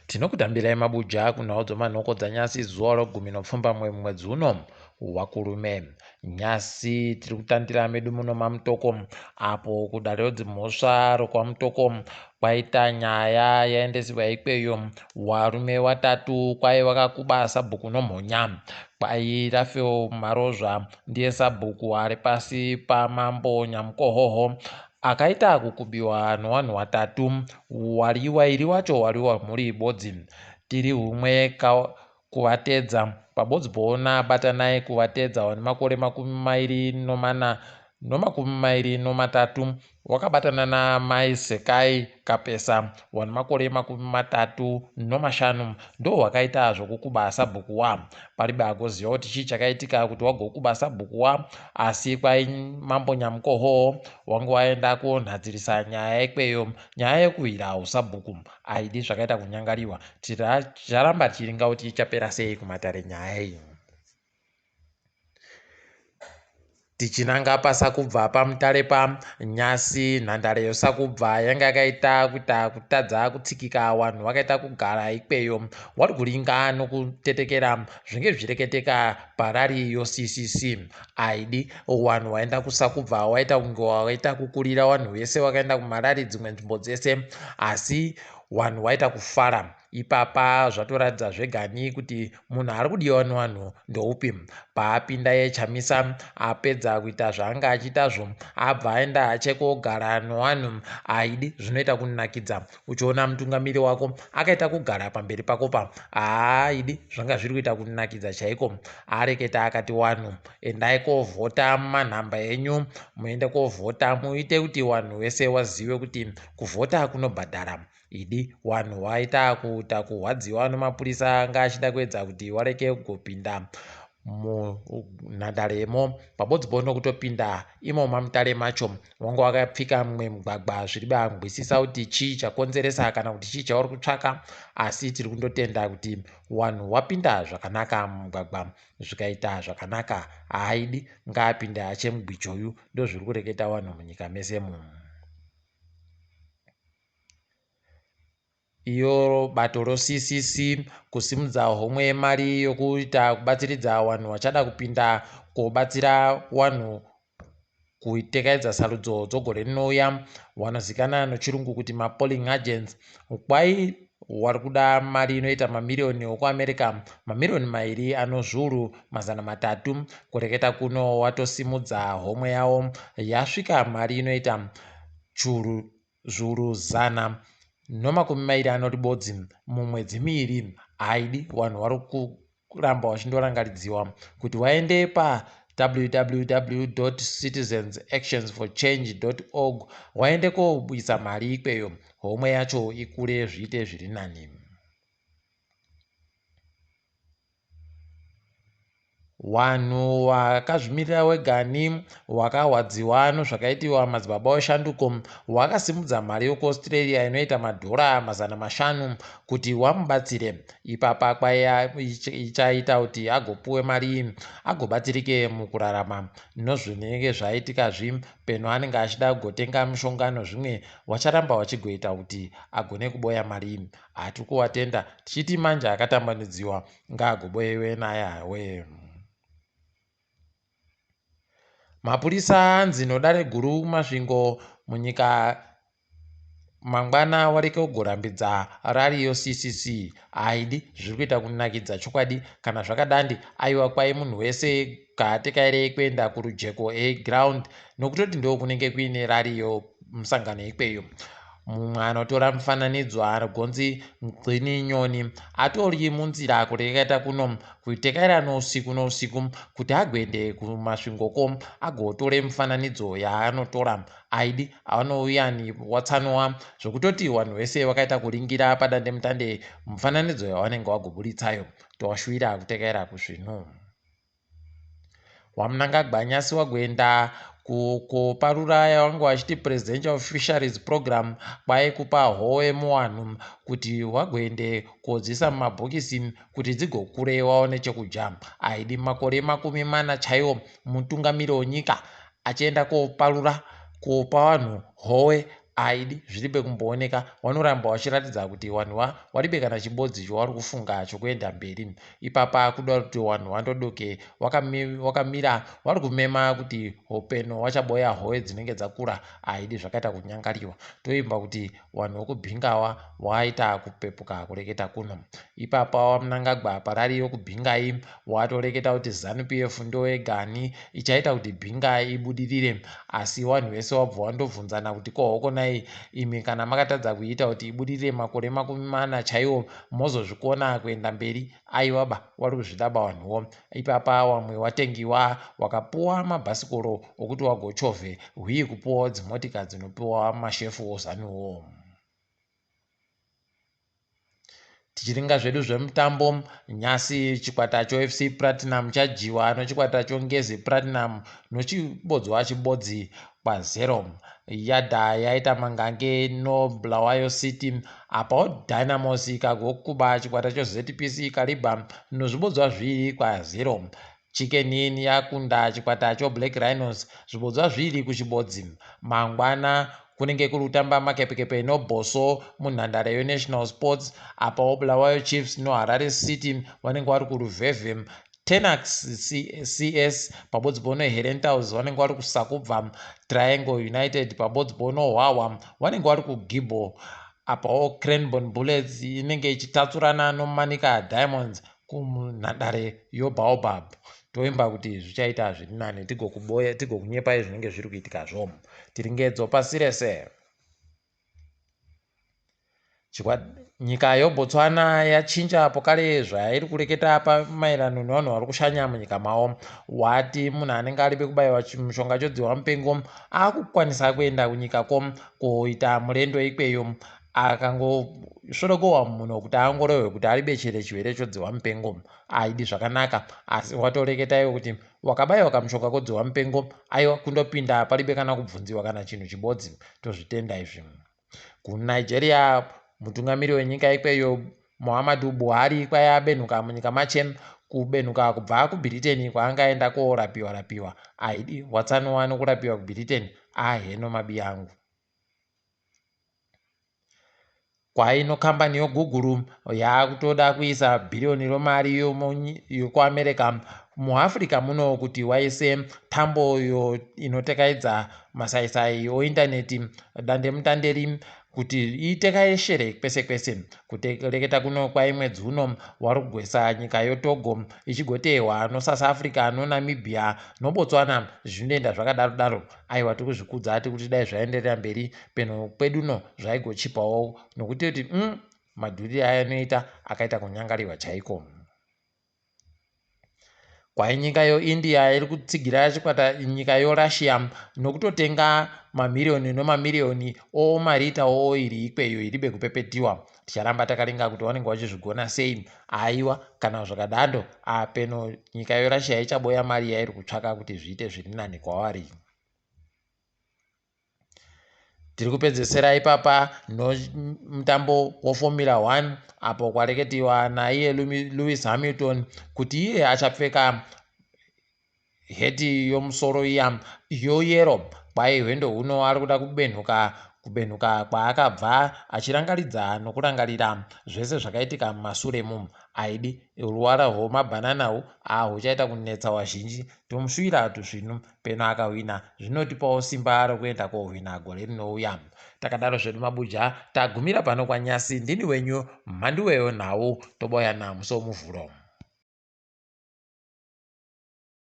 Tinokutambirai mabuja kunhau dzomanhoko dzanyasi zuva rogumi nopfumbamwe mumwedzi uno waKurume. Nyasi tiri kutandira medu muno maMutoko apo kudare rodzimhosva rokwaMutoko kwaita nyaya yaendesiwa ikweyo. Warume watatu kwai wakakuba sabhuku nomhonya. Kwai Raphael Marozva ndiye sabhuku ari pasi pamambo Nyamukohoho akaita kukubiwa nowanhu watatu wari wairi wacho wari wamhuri ibodzi tiri humwe ka kuvatedza pabodzi poona batanai kuvatedza wane makore 24 nomakumi mairi nomatatu wakabatana namai Sekai Kapesa wane makore 35 ndo wakaita zvokukuba sabhuku wa paribe agoziva kuti chii chakaitika kuti wagokuba sabhuku wa asi kwai mambo Nyamukoho wange waenda kunhadzirisa nyaya ikweyo nyaya yekuhwira usabhuku aidi zvakaita kunyangariwa ticharamba tichiringa kuti ichapera sei kumatare nyaya iyi. Tichinanga paSakubva paMutare panyasi nhandare yoSakubva yanga yakaita kuita kutadza kutsikika vanhu vakaita kugara ikweyo wari kuringa nokutetekera zvinge zvichireketeka parari yoCCC aidi vanhu vaenda kuSakubva waita kunge waita kukurira vanhu vese vakaenda kumarari dzimwe nzvimbo dzese asi vanhu vaita kufara ipapa zvatoratidza zvegani kuti munhu ari kudiwa nevanhu ndoupi paapinda yeChamisa apedza kuita zvaanga achiitazvo abva aenda achekogara nevanhu aidi zvinoita kunakidza uchiona mutungamiri wako akaita kugara pamberi pako pa haaidi zvanga zviri kuita kunakidza chaiko areketa akati wanhu endai kovhota manhamba enyu muende kovhota muite kuti vanhu vese vazive kuti kuvhota kunobhadhara idi vanhu vaita kuita kurwadziwa nemapurisa anga achida kuedza kuti wareke kugopinda munhandaremo pabodzipo nokutopinda imo maMutare macho wanga wakapfika mumwe mugwagwa zviri bangwisisa kuti chii chakonzeresa kana kuti chii chauri kutsvaka asi tiri kundotenda kuti vanhu wapinda zvakanaka mumugwagwa zvikaita zvakanaka haaidi ngaapinde ache mugwichoyu ndozviri kureketa vanhu munyika mese mumu. Iyo bato roCCC kusimudza homwe yemari yokuita kubatsiridza vanhu vachada kupinda kobatsira vanhu kutekaidza sarudzo dzogore rinouya vanozikanwa nechirungu kuti mapolling agents kwai wari kuda mari inoita mamiriyoni okuAmerica mamiriyoni 2 ano zviuru 300 kureketa kuno watosimudza homwe yavo yasvika mari inoita churu zviuru 120 anoribodzi mumwedzi miiri haidi vanhu vari kuramba vachindorangaridziwa kuti vaende pa www citizens actions for change org waende kobuisa mari ikweyo homwe yacho ikure zviite zviri nani. Vanhu vakazvimirira wegani vakarwadziwa nezvakaitiwa madzibaba eshanduko vakasimudza mari yekuAustralia inoita madhora 500 kuti vamubatsire ipapa kwaiya ichaita kuti agopuwe mari iyi agobatsirike mukurarama nozvinenge zvaitikazvi peno anenge achida kugotenga mishonga nozvimwe vacharamba vachigoita kuti agone kuboya mari iyi hatiri kuvatenda tichiti manje akatambanidziwa ngaagoboyewe naye hawe. Mapurisa anzi nodare guru kuMasvingo munyika mangwana wareke kugorambidza rari yoCCC haidi zviri kuita kunakidza chokwadi kana zvakadandi aiwa kwai munhu wese kaatekairei kuenda kuRujeko eground nokutoti ndo kunenge kuine rari yomusangano ikweyo mumwe anotora mufananidzo agonzi Mgcini Nyoni atori munzira kurekaita kuno kutekaira nousiku nousiku kuti agoende kuMasvingoko agotore mufananidzo yaanotora aidi anouya watsanwa zvokutoti vanhu vese vakaita kuringira padandemutande mufananidzo yavanenge vagoburitsayo towashuwira kutekaira kuzvinhu waMnangagwa nyasi wagoenda kuparura yavanga vachiti presidential fisheries program kwai kupa hove muvanhu kuti vagoende kodzisa mumabhokisi kuti dzigokure vaone chekudya aidi makore 40 chaiwo mutungamiri wenyika achienda koparura kopa vanhu hove. Aidi zviribe kumbooneka, wanoramba wachiratidza kuti wanhu waribe kana chibodzi chowari kufunga chokuenda mberi. Ipapa kuda kuti wanhu wandodoke wakamira wari kumema kuti hopeno wachaboya howe dzinenge dzakura. Aidi zvakaita kunyangariwa. Toimba kuti wanhu wokubhingawa waita kupepuka kureketa kuno. Ipapa waMnangagwa parari yokubhingai watoreketa kuti ZANU PF ndoyegani ichaita kuti Bhinga ibudirire. Asi wanhu vese wabva wandobvunzana kuti kohokonai imi kana makatadza kuiita kuti ibudirire makore 40 chaiwo mozozvikona kuenda mberi. Aiwa ba, wari kuzvidaba wanhuwo. Ipapa wamwe watengiwa wakapuwa mabhasikoro okuti wagochovhe hwii kupuwawo dzimotika dzinopiwa mashefu oZANUwo. Tichiringa zvedu zvemutambo, nyasi chikwata choFC Platinum chadyiwa nochikwata choNgezi Platinum nochibodzwa chibodzi kwa0. Yadha yaita mangange noBulawayo City, apawo Dynamos ikagokuba chikwata choZPC Kariba nozvibodzwa 2 kwa0. Chicken Inn yakunda chikwata choBlack Rhinos zvibodzwa 2 kuchibodzi. Mangwana kunenge kuri kutamba Makepekepe noBoso munhandare yeNational Sports, apawo Bulawayo Chiefs noHarare City vanenge vari kuRuvhevhe. Tenax CS pabodzipo noHerentals vanenge vari kuSakubva. Triangle United pabodzipo noHwahwa vanenge vari kuGibbo, apawo Cranborne Bullets inenge ichitatsurana noManica Diamonds kunhandare yoBaobab. Toimba kuti zvichaita zviri nani, tigokunyepai zvinenge zviri kuitikazvo. Tiringedzo pasi rese. Nyika yoBotswana yachinja pokare zvairi kureketa pamaererano nevanhu vari kushanya munyika mavo. Wati munhu anenge aribe kubayiwa mushonga chodzihwa mupengo akukwanisa kuenda kunyikako koita murendo ikweyo, akangosvorokowa munhu kuti aongororwe kuti aribe chere chirwere chodzihwa mupengo. Aidi zvakanaka, asi watoreketa iwe kuti wakabayiwa kamushonga kodzihwa mupengo, aiwa kundopinda paribe kana kubvunziwa kana chinhu chibodzi. Tozvitenda izvi. KuNigeria, mutungamiri wenyika ikweyo Muhammadu Buhari kwai abenhuka munyika mache, kubenhuka kubva kuBritain kwaangaenda korapiwa rapiwa. Aidi watsanwa nokurapiwa kuBritain, aheno mabi angu. Kwaino kambani yoGoogle yakutoda kuisa bhiriyoni romari yokuAmerica muAfrica muno kuti waise tambo inotekaidza masaisai oindaneti dandemutanderi kuti itekaeshere kwese kwese. Kureketa kuno kwaimwedzi uno wari kugwesa nyika yoTogo ichigotehwa noSouth Africa noNamibia noBotswana, zvinoenda zvakadaro daro. Aiwa tikuzvikudza tikuti dai zvaenderera mberi peno kweduno zvaigochipawo, nokuti kuti madhurire ayanoita akaita kunyangariwa chaiko. Kwai nyika yoIndia iri kutsigira chikwata nyika yoRussia nokutotenga mamiriyoni nomamiriyoni omarita ooiri ikweyo iribe kupepetiwa. Ticharamba takaringa kuti vanenge vachizvigona sei. Aiwa kana zvakadaro apeno nyika yoRussia ichaboya mari yairi kutsvaka kuti zviite zviri nani kwavari. Tiri kupedzesera ipapa nomutambo weFormula 1 apo kwareketiwa naiye Lewis Hamilton kuti iye achapfeka heti yomusoro iya yoyero. Kwai hwendo huno ari kuda kubenhuka kubenhuka kwaakabva achirangaridza nokurangarira zvese zvakaitika mumasure mu. Aidi ruwara rwomabhanana huchaita kunetsa wazhinji, tomushuwira tuzvinu peno akahwina zvinotipawo simba rokuenda kohwina gore rinouya. Takadaro zvedu mabuja, tagumira pano kwanyasi. Ndini wenyu mhanduweyo nhau, toboyana musi womuvhuro.